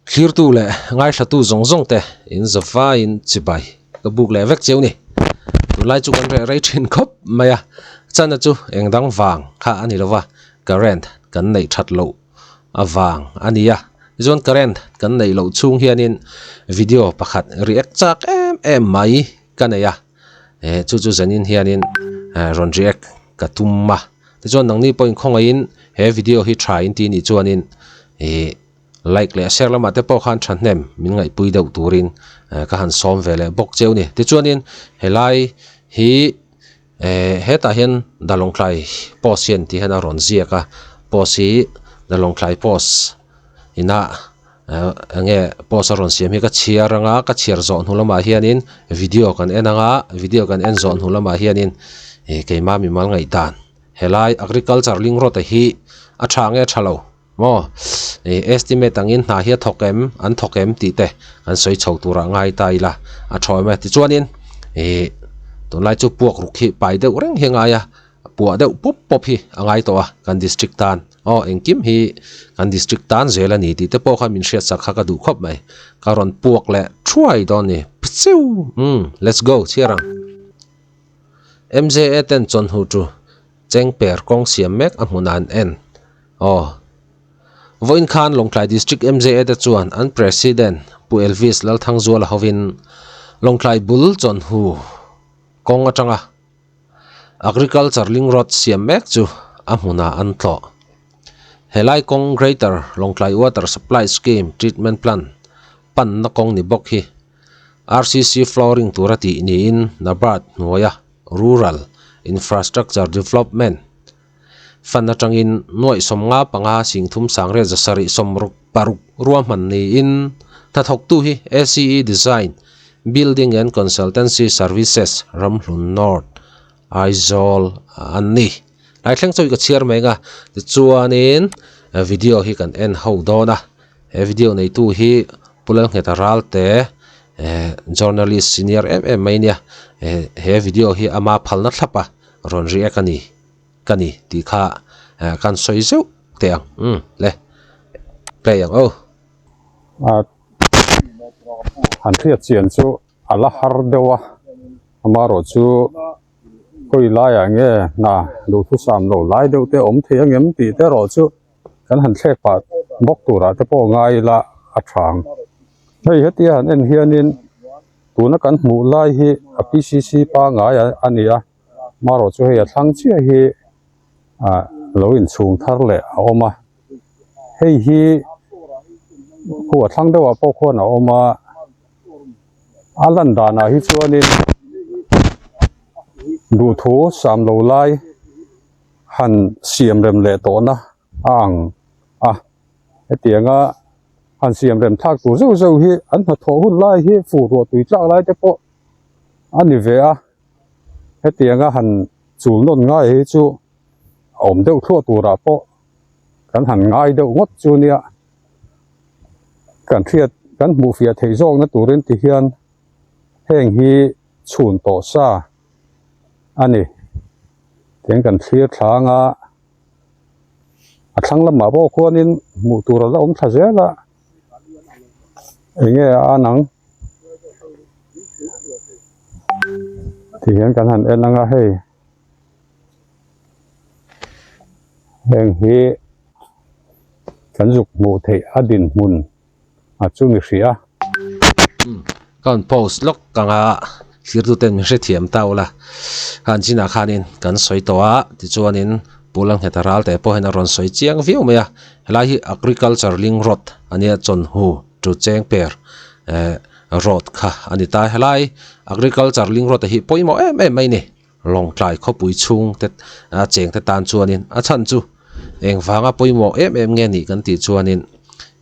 Thlirtu leh ngaithlatu zawng zawng te in zavaiin chibai ka buk leh vek cheu ni. Tunlai chu kan reh rei thin khawp mai a, chana chu eng dang vang kha a ni lo va, current kan neih that loh avang a ni a. Tichuan current kan neih loh chhung hianin video pakhat react chak em em mai ka nei a, chu chu zanin hianin rawn react ka tum a. Tichuan nangni pawhin khawngaihin he video hi tha in tih nih chuanin ih like leh share lamah te pawh khan thahnem min ngaihpui deuh turin ka han sawm ve leh bawk cheu ni. Tichuanin helai hi eh hetah hian Dalawngtlai post hian tih hian a rawn ziak a, post hi Dalawngtlai post inah eng nge post a rawn siam hi ka chhiar anga ka chhiar zawh hnu lamah hianin video kan en anga video kan en zawh hnu lamah hianin ih keimah mimal ngaihdan helai agriculture link road hi a tha nge tha lo. Maw? Ih estimate angin hna hi a thawk em, an thawk em tih te kan sawi chho turah ngai ta ila a thaw em e. Tichuanin ih tunlai chu puak ruk hi pai deuh reng hi a ngai a, puah deuh pawp pawp hi a ngai tawh a kan district tan. Aw engkim hi kan district tan zel a ni tih te pawh kha min hriatsak kha ka duh khawp mai. Ka rawn puak leh thuai dawn ni. Pchiu! Umm let's go chhiar ang. MJA ten chawnhu chu Chengper kawng siam mek a hmun an en. Aw. Vawiin khan Lawngtlai District MJA te chuan an President Pu Elvis Lalthangzuala hovin Lawngtlai bul chawnhu kawng atanga Agriculture Link Road siam mek chu a hmunah an tlawh. Helai kawng Greater Lawngtlai Water Supply Scheme Treatment Plant panna kawng ni bawk hi RCC flooring tura tih niin NABARD hnuaia Rural Infrastructure Development Fund atangin nuaih 55 singthum sangriat zasarih sawmruk paruk ruahman niin hnathawktu hi ACE Design, Building and Consultancy Services, Ramhlun North, Aizawl an ni. Lai thleng chawi ka chhiar mai anga tichuanin video hi kan en ho dawn a, he video neitu hi Pu Lalngheta Ralte eh journalist senior em em mai nia eh he video hi ama phalna thlap a rawn react a ni ka ni tih kha eh kan sawi zeuh teh ang umm le play ang aw. A han hriat chian chu a la har deuh a amaherawh chu khawi laiah nge hna duhthusam lo lai deuh te awm thei ang em tih te erawh chu. Kan han thlek pah bawk turah te pawh ngai ila a tha ang. Hei hetia han en hianin tuna kan hmuh lai hi a PCC pangai a ni a, marawh chu hei a thlang chiah hi ah lo inchhung thar leh a awm a. Hei hi khu a thlang deuhah pawh khuan a awm a, a lan danah hi chuanin duhthu sam lo lai. han siam rem leh tawhna a ang a hetianga han siam rem thlak tur zeuh zeuh hi an hnathawh hun lai hi fur ruah tui tlak lai te pawh a ni ve a hetianga han chul nawn ngai hi chu a awm deuh thluah turah pawh kan han ngai deuh ngawt chu nia kan hriat kan hmuh fiah theih zawkna turin ti hian heng hi chhun tawh sa a ni. Tiang kan thlir thlang a, a thlang lamah pawh khuanin hmuh tur a la awm thla zel a, eng nge a an ang ti hian kan han en ang a hei heng hi kan zuk hmuh theih a dinhmun a chu ni hrih a. Ka rawn post lawk ang a, thirtuten min hrethiam ta ula, khan chinah khanin kan sawi tawh a, tichuanin Pu Lalngheta Ralte pawh hian a rawn sawi chiang viau mai a, helai hi Agriculture Link Road a nia Chawnhu to Chengper eh road kha a ni ta, helai Agriculture Link Road hi pawimawh em em mai a ni, Lawngtlai khawpui chhung te a cheng te tan chuanin a chhan chu engvanga pawimawh em em nge nih kan tih chuanin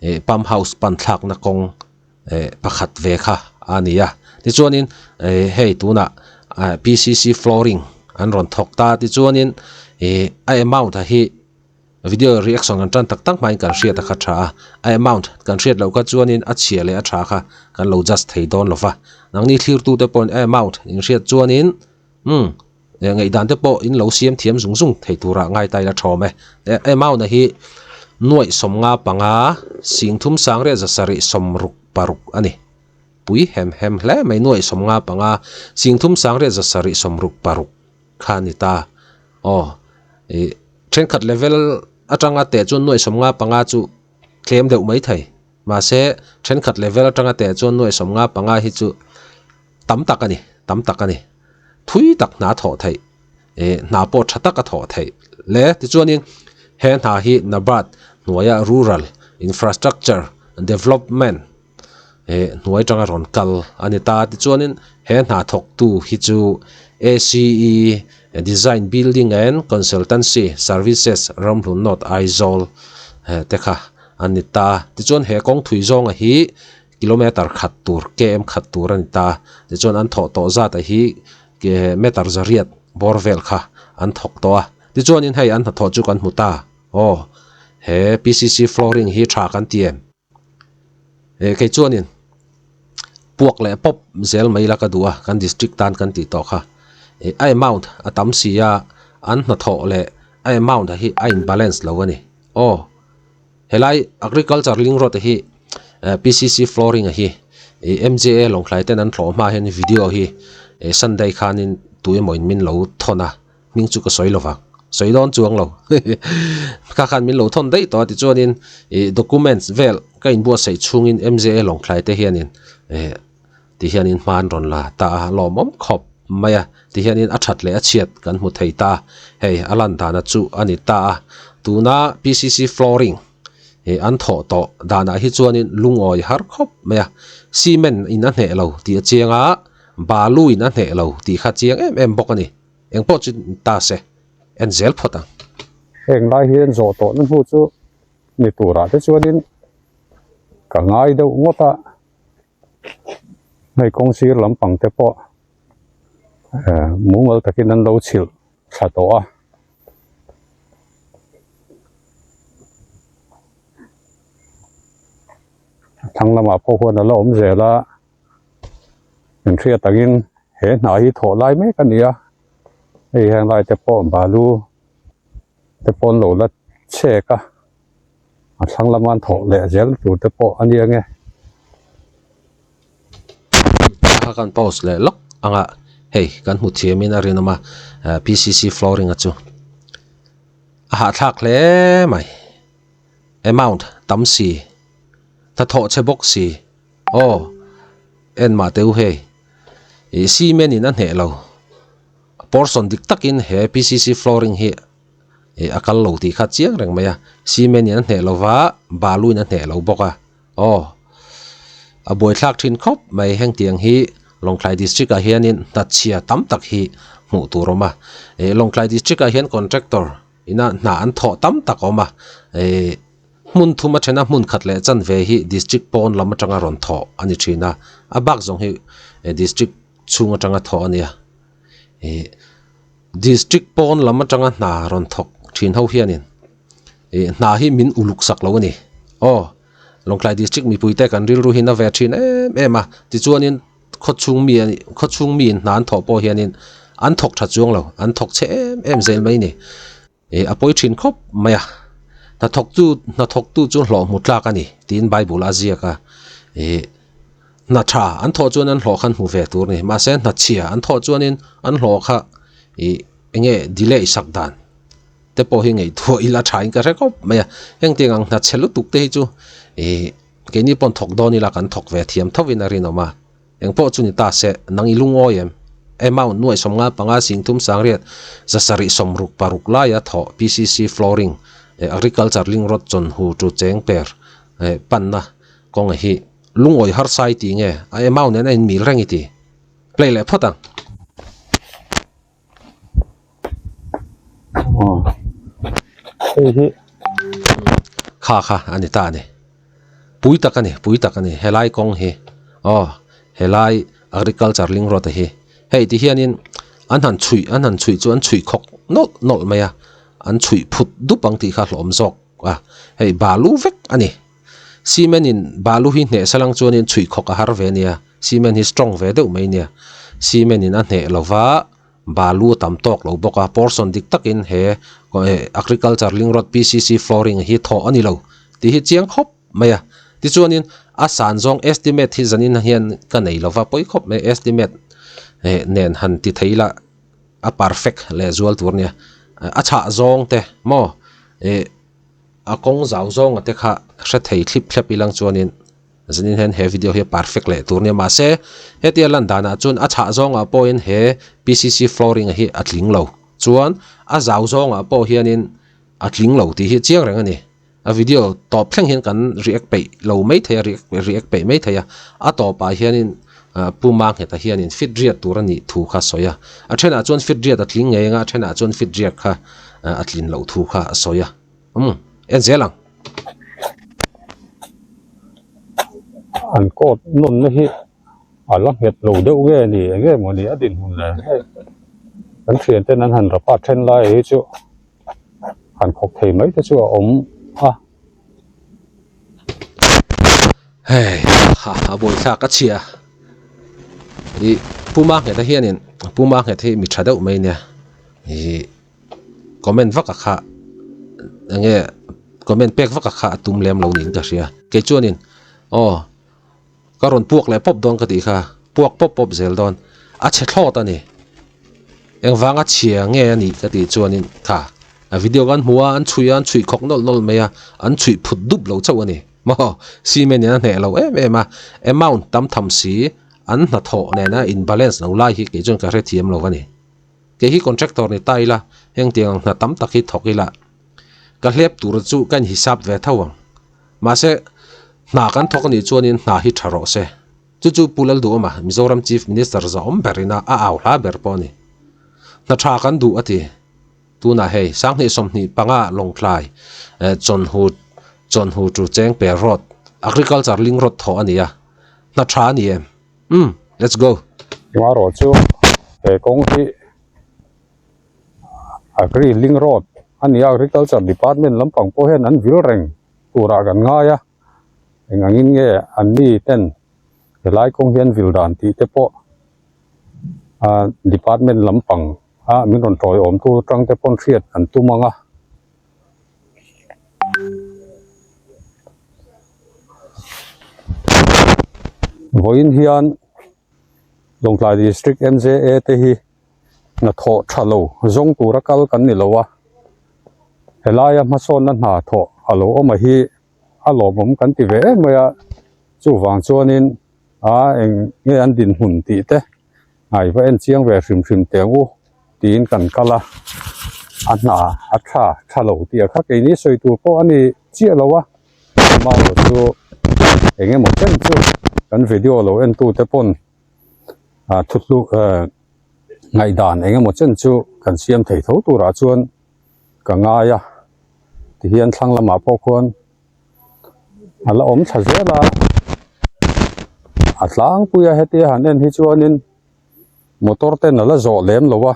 ih pump house pan thlakna kawng eh pakhat ve kha a ni a tichuanin eh hei tunah ah P C C flooring an rawn thawk ta tichuanin ih a amount a hi Video reaction kan tan tak tak hmain kan hriat a kha tha a, a amount kan hriat loh kha chuanin a chhia leh a tha kha kan lo judge thei dawn lo va. Nangni thlirtute pawhin a amount in hriat chuanin umm ngaihdan te pawh in lo siam thiam zung zung thei turah ngai ta ila thawm e. A amount a hi Nuaih 55, 30 766 a ni. Pui hem hem hle mai nuaih 55, 30 766 kha a ni ta. Aw, ih thenkhat level atanga teh chuan nuaih 55 chu tlem deuh mai thei. Mahse, thenkhat level atanga teh chuan nuaih 55 hi chu tam tak a ni, tam tak a ni. Thui tak hna thawh theih, eh hna pawh tha tak a thawh theih le. Tichuanin he hna hi NABARD hnuaia Rural Infrastructure Development eh hnuai atanga rawn kal a ni ta. Tichuanin he hna thawktu hi chu ACE Design Building and Consultancy Services Ramhlun North Aizawl te kha a ni ta. Tichuan he kawng thui zawnga hi kilometer khat tur km khat tur a ni ta. Tichuan an thawh tawh zat a hi meter zariat bawr vel kha an thawk tawh a. Tichuanin hei an hnathawh chu kan hmu ta. Aw he PCC flooring hi tha kan ti em? Eh kei chuanin puak leh pawp zel mai la ka duh a kan district tan kan tih tawh kha. Eh a amount a tam si a an hnathawh leh a amount hi a in balance lo a ni. Aw. Helai Agriculture link road hi PCC flooring a hi ih MJA Lawngtlai ten an thlawh hma hian video hi Sunday khanin tu emaw in min lo thawn a hming chu ka sawi lo vang sawi dawn chuang lo kha khan min lo thawn daih tawh a tichuanin ih documents vel ka inbuatsaih chhungin MJA Lawngtlai te hianin eh ti hianin hma an rawn la ta a lawmawm khawp mai a ti hianin a that leh a chhiat kan hmu thei ta hei a lan dana chu a ni ta a tuna P C C flooring ih an thawh tawh danah hi chuanin lungawi har khawp mai a cement in a hneh lo tih a chiang a balu in a hneh lo tih kha chiang em em bawk a ni engpawh chu ta se en zel phawt ang. Heng lai hian zawh tawhna hnu chu ni turah te chuanin ka ngai deuh ngawt a. Hei kawng sir lampang te pawh eh mumal takin an lo chhilh thla tawh a. A thlang lamah pawh huan a la awm zel a inhriat angin he hna hi thawh lai mek a ni a hei heng lai te pawh balu te pawh an lo la chhek a. A thlang lama an thawh leh zel tur te pawh a ni ang e. Kha kan pause leh lawk ang a, hei kan hmu thiam in a rinawm a PCC flooring a chu a hahthlak hle mai amount tam si hnathawh chhe bawk si aw en mah teh u hei ih cement in a hneh lo portion dik takin he PCC flooring hi. Ih a kal lo tih kha chiang reng mai a cement in a hneh lo va balu in a hneh lo bawk a aw a buaithlak thin khawp mai heng tiang hi Lawngtlai district ah hianin hnatchhia tam tak hi hmuh tur a awm a ih Lawngtlai district ah hian contractor ina hna an thawh tam tak a awm a ih hmun thum a then a hmun khat leh chanve hi district pawn lam atanga rawn thawh a ni thin a a bak zawng hi district chhung atanga thawh a nia ih. District pawn lam atanga hna rawn thawk thin ho hianin ih hna hi min uluk sak lo a ni. Aw, Lawngtlai District mipuite kan rilru hi na ve thin em em a, tichuanin khawchhung mi a nih khawchhung miin hna an thawh pawh hianin an thawk tha chuang lo, an thawk chhe em em zel mai a ni. Ih a pawi thin khawp mai a, hnathawktu hnathawktu chu hlawh hmu tlak a ni tiin Bible a ziak a, ih hna tha an thawh chuan an hlawh kha an hmu ve tur a ni mahse hna chhia an thawh chuanin an hlawh kha ih eng nge delay sak dan te pawh hi ngaihtuah ila tha in ka hre khawp mai a, hengtiang ang hna chhe lutuk te hi chu ih keini pawn thawk dawn ila kan thawk ve thiam tho in a rinawm a. Eng pawh chu ni ta se, nang i lungawi em? Amount 955 300 766 laia thawh PCC Flooring Agriculture Link Road chawnhu chu cheng per panna kawnga hi lungawi harsa i ti nge? A amount nen a inmil reng i ti. Play leh phawt ang. Kha kha a ni ta a ni pui tak a ni pui tak a ni helai kawng hi aw helai agriculture link road a hi hei ti hianin an han chhuih an han chhuih chu an chhuih khawk nawlh nawlh mai a an chhuih phut dup ang tih kha hlawm zawk a hei balu vek a ni cement in balu hi hneh salang chuanin chhuih khawk a har ve a nia cement hi strong ve deuh mai a nia cement in a hneh lo va. Balu a tam tawk lo bawk a, portion dik takin he agriculture link road PCC flooring hi thawh a ni lo tih hi chiang khawp mai a. Tichuanin a san zawng estimate hi zanin hian ka nei lo va, pawi khawp mai estimate nen han ti thei ila a perfect leh zual tur a nia. A chhah zawng te maw ih a kawng zau zawnga te kha hre thei thlip thlep ilang chuanin Zanin hian he video hi a perfect leh tur nia mahse hetia lan danah chuan a chhah zawngah pawhin he PCC flooring hi a tling lo chuan a zau zawngah pawh hianin a tling lo tih hi chiang reng a ni. A video tawp thleng hian kan react peih lo mai thei a react peih mai thei a a tawpah hianin Pu Mangheta hianin fit riat tur a nih thu kha a sawi a a thenah chuan fit riat a tling ngei anga a thenah chuan fit riat kha a tlin loh thu kha a sawi a. Umm en zel ang. An court nawnna hi a la nghet lo deuh nge ni eng nge maw ni a dinhmun le hei kan thian ten an han rapa then lai hi chu han khawk thei mai te chu a awm a. Hei ha a buaithlak a chhia ih Pu Mangheta hianin Pu Mangheta hi mi tha deuh mai nia ih. Comment vak a kha enge comment pek vak a kha a tum lem lo niin ka hria kei chuanin aw ka rawn puak leh pawp dawn ka tih kha puak pawp pawp zel dawn a chhe thlawt a ni engvanga chhia nge a nih ka tih chuanin kha a video kan hmu a an chhui a an chhuih khawk nawlh nawlh mai a an chhuih phut dup lo chauh a ni maw cement in a hneh lo em em a amount tam tham si an hnathawh nena in balance lo lai hi kei chuan ka hrethiam lo a ni. Kei hi contractor ni ta ila, heng tiang ang hna tam tak hi thawk ila, ka hlep tur chu ka inhisap ve tho ang. Mahse, hna kan thawk anih chuanin hna hi tha rawh se. Chu chu Pu Lalduhawma, Mizoram Chief Minister zawhawm ber ina a au hla ber pawh a ni. Hna tha kan duh a ti. Tunah hei, Sanghnih 25 Lawngtlai, Chawnhu, Chawnhu to Chengper Road, Agriculture Link Road thawh a ni a. Hna tha a ni em? Umm let's go. Marawh chu he kawng hi Agri Link Road a ni a, Agriculture Department lampang pawh hian an vil reng turah kan ngai a, eng angin nge an mi ten helai kawng hi an vil dan tih te pawh ah department lampang a min rawn tawiawm tu tang te pawn hriat an tum ang a. Vawiin hian Lawngtlai District M_J_A te hi hnathawh tha lo zawng tura kal kan ni lo a, helaia hmasawnna hna thawh a lo awm a hi a lawmawm kan ti ve em mai a, chuvang chuanin aa eng nge an dinhmun tih te Ai va en chiang ve hrim hrim teh ang u tiin kan kal a, a hna a tha tha lo tih a kha keini sawi tur pawh a ni chiah lo a, amaherawh chu eng emaw chen chu kan video lo en tu te pawn ah thuthluk eh ngaihdan eng emaw chen chu kan siam thei tho turah chuan ka ngai a tihian thlang lamah pawh khuan. A la awm thla zel a, a tlangpui a hetia han en hi chuanin motor ten a la zawh lem lo a,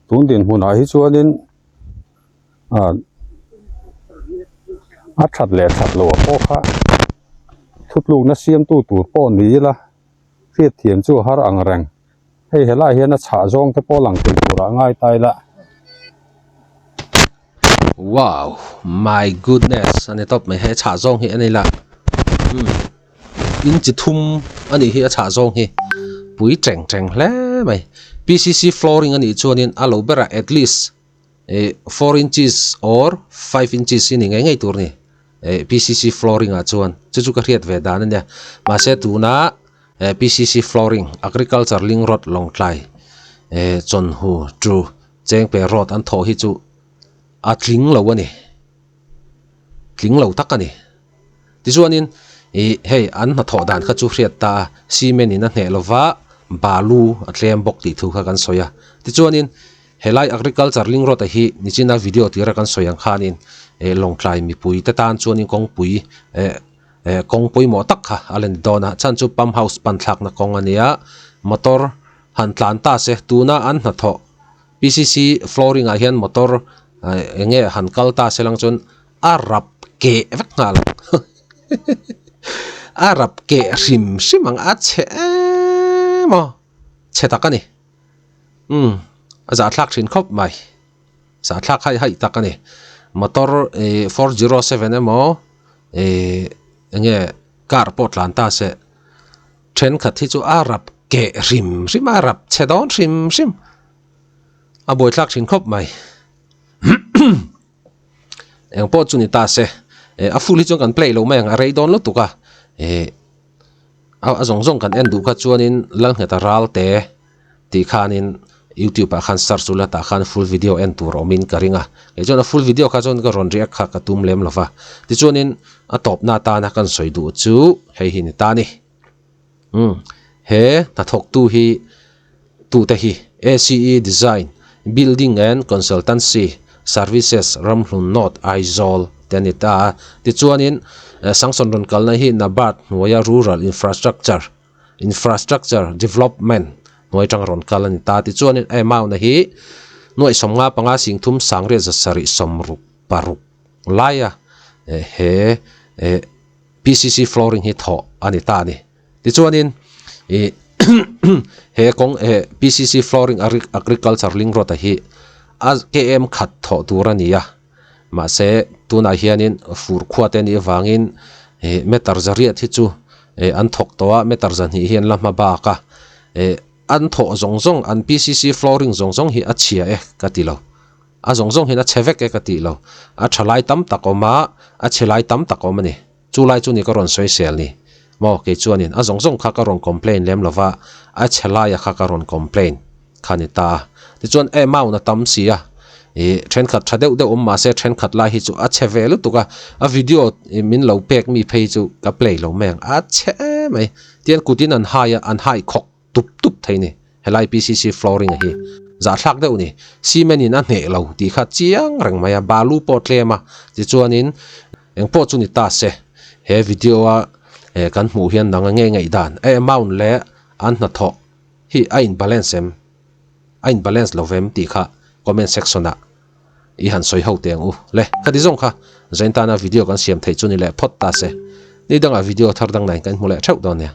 tun dinhmunah hi chuanin ah a that leh that loh pawh kha thutlukna siamtu tur pawh ni ila hriatthiam chu a har ang reng. Hei helaiah hian a chhah zawng te pawh lang thei turah a ngai ta ila. Wow my goodness a ni tawp mai hei a chhah zawng hi a ni la umm inchi thum a nih hi a chhah zawng hi pui teng teng hle mai P_C_C flooring a nih chuanin a lo berah at least ih four inches or five inches hi ni ngei ngei tur a ni ih P_C_C flooring ah chuan chu chu ka hriat ve dan a nia mahse tuna. Eh PCC flooring agriculture link road Lawngtlai eh Chawnhu to Chengpe road an thawh hi chu a tling lo a ni tling lo tak a ni tichuanin ih hei an hnathawh dan kha chu hriat ta a cement in a hneh lova balu a tlem bawk tih thu kha kan sawi a tichuanin helai agriculture link road a hi nichina video tira kan sawi ang khanin eh Lawngtlai mipui te tan chuanin kawngpui eh. Eh kawng pawimawh tak kha a la ni dawn a chhan chu pump house pan thlakna kawng a nia motor han tlan ta se tuna an hnathawh P_C_C flooring ah hian motor eh eng nge han kal ta se lang chuan a rap keh vek nghal ang a rap keh hrim hrim ang a chhe em aw chhe tak a ni. Umm a zahthlak thin khawp mai. Zahthlak haih haih tak a ni. Motor ih 407 emaw ih enge car pawh tlan ta se thenkhat hi chu a rap keh hrim hrim a, a rap chhe dawn hrim hrim. A buaithlak thin khawp mai. Eng pawh chu ni ta se eh a full hi chuan kan play lo mai ang a rei dawn lutuk a eh a zawng zawng kan en duh kha chuanin Lalngheta Ralte tih khanin youtube ah khan search ula tah khan full video en tur awmin ka ring a kei chuan a full video kha chuan ka rawn react kha ka tum lem lo va tichuanin a tawpna atana kan sawi duh chu hei hi ni ta a ni. Umm he hnathawktu hi tute hi ACE Design, Building and Consultancy Services Ramhlun North Aizawl te a ni ta a. Tichuanin Sangsawn rawn kalna hi NABARD hnuaia Rural Infrastructure Infrastructure Development hnuai atanga rawn kal a ni ta. Tichuanin a amount hi nuaih 55 singthum sangriat zasarih 66 laia he PCC flooring hi thawh a ni ta a ni. Tichuanin ih he kawng eh PCC flooring agriculture link road a hi a km khat thawh tur a ni a, mahse tunah hianin fur khua te anih avangin ih meter zariat hi chu eh an thawk tawh a, meter zahnih hi an la hma bak a, eh an thawh zawng zawng an PCC flooring zawng zawng hi a chhia e ka ti lo. A zawng zawng hian a chhe vek e ka tih lo. A tha lai tam tak awm a, a chhe lai tam tak awm a ni. Chu lai chu ni ka rawn sawi sel ni. Maw, kei chuanin a zawng zawng kha ka rawn complain lem lo va, a chhe laia kha ka rawn complain kha ni ta a. Tichuan amount a tam si a, ih thenkhat tha deuh deuh awm mahse thenkhat lai hi chu a chhe ve lutuk a, a video min lo pek mi phei chu ka play lo mai ang, a chhe mai. Tian kutin an hai a, an hai khawk. tup tup thei ni. Helai PCC flooring a hi zahthlak deuh ni. Cement in a hneh lo tih kha chiang reng mai a, balu pawh tlem a, tichuanin eng pawh chu ni ta se he video a eh kan hmuh hian nang a ngei ngaih dan a amount leh an hnathawh hi a in balance em a in balance lo vem tih kha comment section ah i han sawi ho teh ang u le. Khati zawng kha zain tana video kan siam theih chu ni leh phawt ta se. Ni dangah video thar dang nain kan hmu leh theuh dawn nia.